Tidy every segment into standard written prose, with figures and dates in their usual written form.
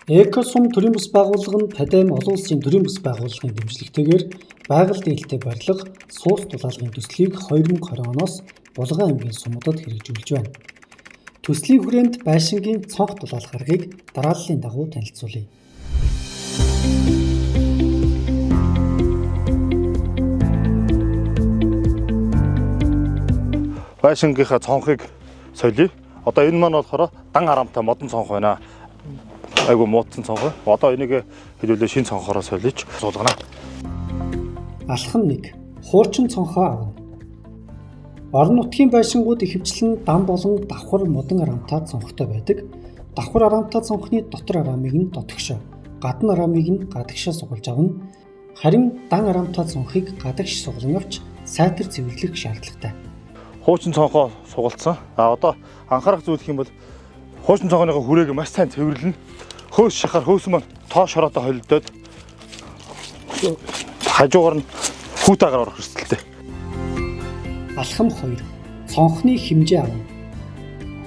Экосум төрийн бас байгууллага нь Падем олон улсын төрийн бас байгууллагын дэмжлэгтэйгээр байгаль дээл барилга суус дулаалгын төслийг 2020 оноос Булган аймгийн сумуудад хэрэгжүүлж байна. Төслийн хүрээнд байшингийн цонх дулаалах аргыг дарааллын дагуу танилцуулъя. Байшингийнхаа цонхыг солиё. Одоо энэ маань болохоор дан арамтай модон цонх байна. Айгу муудсан цонх. Одоо энийг хэдүүлээ шин цонхороо солиж суулгана. Алхам 1. Хуучин цонхоо авна. Орон нутгийн байшингууд ихэвчлэн дан болон давхар модон арамтай цонхтой байдаг. Давхар арамтай цонхны дотор арамыг нь дотгошоо, гадна арамыг нь гадагшаа сугалж авна. Харин дан арамтай цонхыг гадагш сугалан авч сайтар цэвэрлэх шаардлагатай. Хуучин цонхоо сугалцсан. А одоо анхаарах зүйл гэх юм бол хуучин цонхныхоо хүрээг маш сайн цэвэрлэнэ. Хөөс шахаар хөөс маань тоо шороотой холилдоод хажуугаар нь хүүтаагаар орох эрсдэлтэй. Алхам 2. Цонхны хэмжээ авна.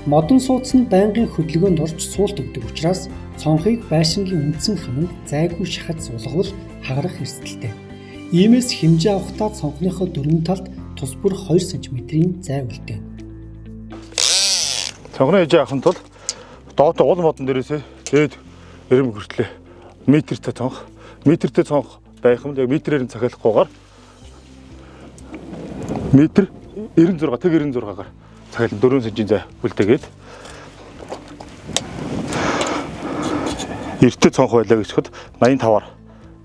Модон сууц нь байнгын хөдөлгөөнд орж суулт өгдөг учраас цонхыг байшингийн үндсэн хананд зайгүй шахаж суулгавал хагарах эрсдэлтэй. Иймээс хэмжээ авахдаа цонхныхоо дөрвөн талд тус бүр 2 см-ийн зай үлдээнэ. Цонхны хэмжээ авахын тулд доод уул модон дээрээсээ дээд эрэм хүртлээ метртэй цонх, метртэй цонх байх юм л яг метрээр нь цахилахгүйгээр метр 96 тэг 96-гаар цахилан 4 см-ийн зай үлдээгээд эртээ цонх байлаа гэж хэд 85-аар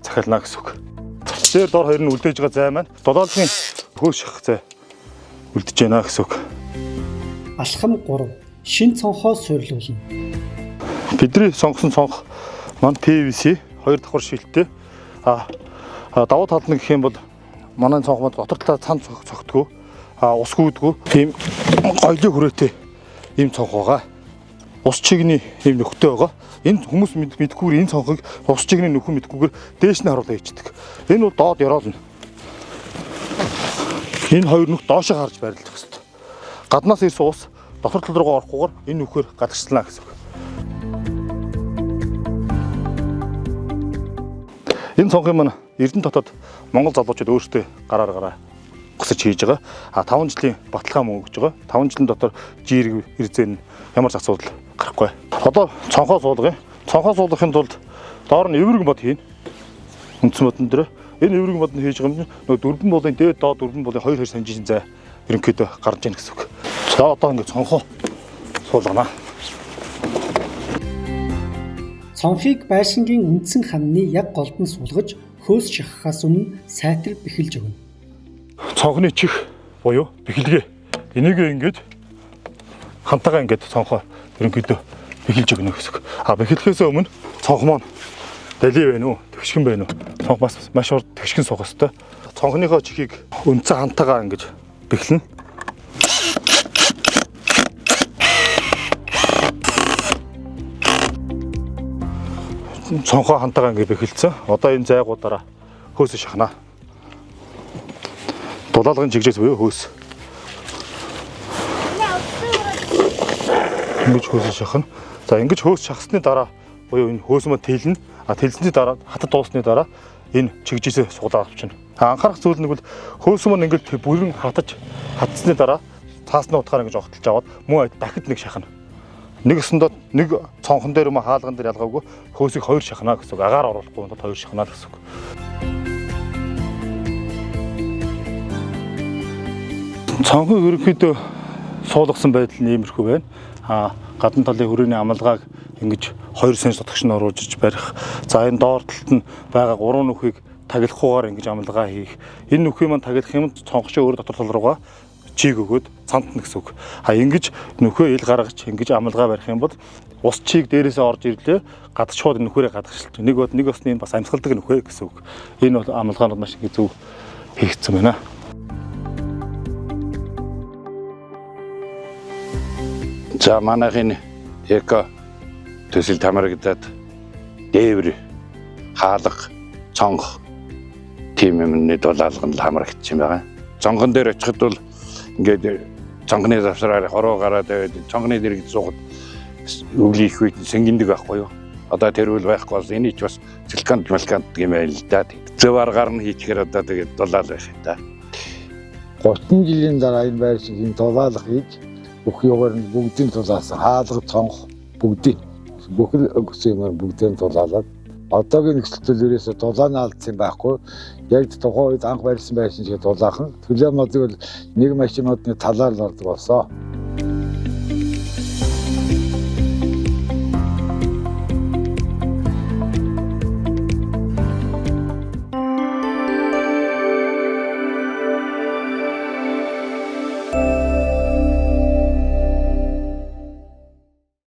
цахилна гэсэн үг. Дээр дор хоёр нь үлдээж байгаа зай маань долоолын хөөс шахах зай үлдэж байна гэсэн үг. Алхам 3. Шин цонхоо суйрлуулна. Бидний сонгосон цонх маань PVC хоёр давхар шилттэй. А давуу тал нь гэх юм бол манай цонх маань дотор талаа цан цогтгоо, а ус гүйдгүү тийм гоёлын хүрээтэй ийм цонх байгаа. Ус чигний ийм нөхтэй байгаа. Энэ хүмүүс мэдхгүйгээр энэ цонхыг ус чигний нөхөн мэдхгүйгээр дээш нь харуулаа хийчихдэг. Энэ бол доод ёроолно. Энэ хоёр нүх доошоо харж байрлах хэрэгтэй. Гаднаас ирсэн ус дотор тал руугаа орохгүйгээр энэ нүхээр гадагшлана гэсэн үг. Энэ цонхын маань Эрдэнэ дотоод Монгол залуучууд өөрсдөө гараар гараа госож хийж байгаа. А 5 жилийн баталгаа мөн өгч байгаа. 5 жилийн дотор жирэг эрзэн ямар ч асуудал гарахгүй. Одоо цонхоо суулгая. Цонхоо суулгахын тулд доор нь эврэг мод хийнэ. Үндсэн модон дээр энэ эврэг мод нь хийж байгаа юм нөгөө дөрвөн болын дээд доод дөрвөн болын 2 2 санжийн зай ерөнхийдөө гарч ийн гэсэн үг. За одоо ингээд цонхоо суулгана. Цонхыг байшингийн үндсэн ханны яг голд нь суулгаж хөөс шахахаас өмнө сайтар бэхэлж өгнө. Цонхны чих буюу бэхэлгээ. Энийг ингээд хантагаа ингээд цонхоо ерөнхийдөө бэхэлж өгнө гэсэн үг. А бэхлэхээс өмнө цонх маань дали байна уу? Тэгшгэн байна уу? Цонх бас маш урд тэгшгэн суух ёстой. Цонхныхоо чихийг үндсэн хантагаа ингэж бэхлэнэ. Цонхоо хантагаа ингэж бэхэлсэн. Одоо энэ зайгуудаараа хөөсө шахна. Дулаалгын чигжээс буюу хөөс. Ингэж хөөсө шахна. За ингэж хөөс шахсны дараа буюу энэ хөөс маань тэлнэ. А тэлсэний дараа хатад дуусны дараа энэ чигжээсээ суглаад авчна. А анхаарах зүйл нь бол хөөс маань ингэж бүрэн хатаж хатсны дараа цаасны утгаар ингэж огтолж аваад мөн дахид нэг шахна. Нэг өсөндөө нэг цонхон дээр юм хаалган дээр ялгаагүй хөөсийг хоёр шахна гэсэн үг. Агаар оруулахгүй тулд хоёр шахна гэсэн үг. Цонхыг ерөнхийдөө суулгасан байдал нь иймэрхүү байна. А гадна талын хүрээний амлгааг ингэж 2 см сотгош нь оруулж иж барих. За энэ доор талд нь байгаа 3 нүхийг таглахгүйгээр ингэж амлгаа хийх. Энэ нүхийг маань таглах юм цонхшоо өөр дотор тал руугаа чиг өгөөд цантна гэсэн үг. А ингэж нүхөө ил гаргаж ингэж амлгаа барих юм бол ус чиг дээрээсээ орж ирлээ гадагш шууд нүхээрээ гадагшилж. Нэг бод нэг осны энэ бас амьсгалдаг нүхээ гэсэн үг. Энэ бол амлгаанууд маш их зөв хийгдсэн байна. За манайхын эко төсөл хамрагдаад дээвэр хаалга цонх тийм юмны дулаалга нь хамрагдсан байгаа. Цонхон дээр очиход бол ингээд цонхны завсраар хороо гараад тавиад цонхны дэргэд суугаад өвлөх үед сэнгэндэг байхгүй юу? Одоо тэр үйл байхгүй болсон. Энийг ч бас цэлкант мэлкант юм байл л да. Зөв аргаар нь хийчихээр одоо тэгээд дулаал байх юм да. 30 жилийн дараа энэ байр шиг энэ дулаалга хийж бүх юугаар нь бүгдийг тулаасан. Хаалга, цонх бүгдийг бүхэл өгсөн юмар бүгдийг тулаалаад одоогийн нөхцөл ерөөсө дулааны алдсан байхгүй. Яг тухайн үед анх барьсан байшин шиг дулаахан. Төлөө модыг бол нэг машин модны талаар л ордог болсон.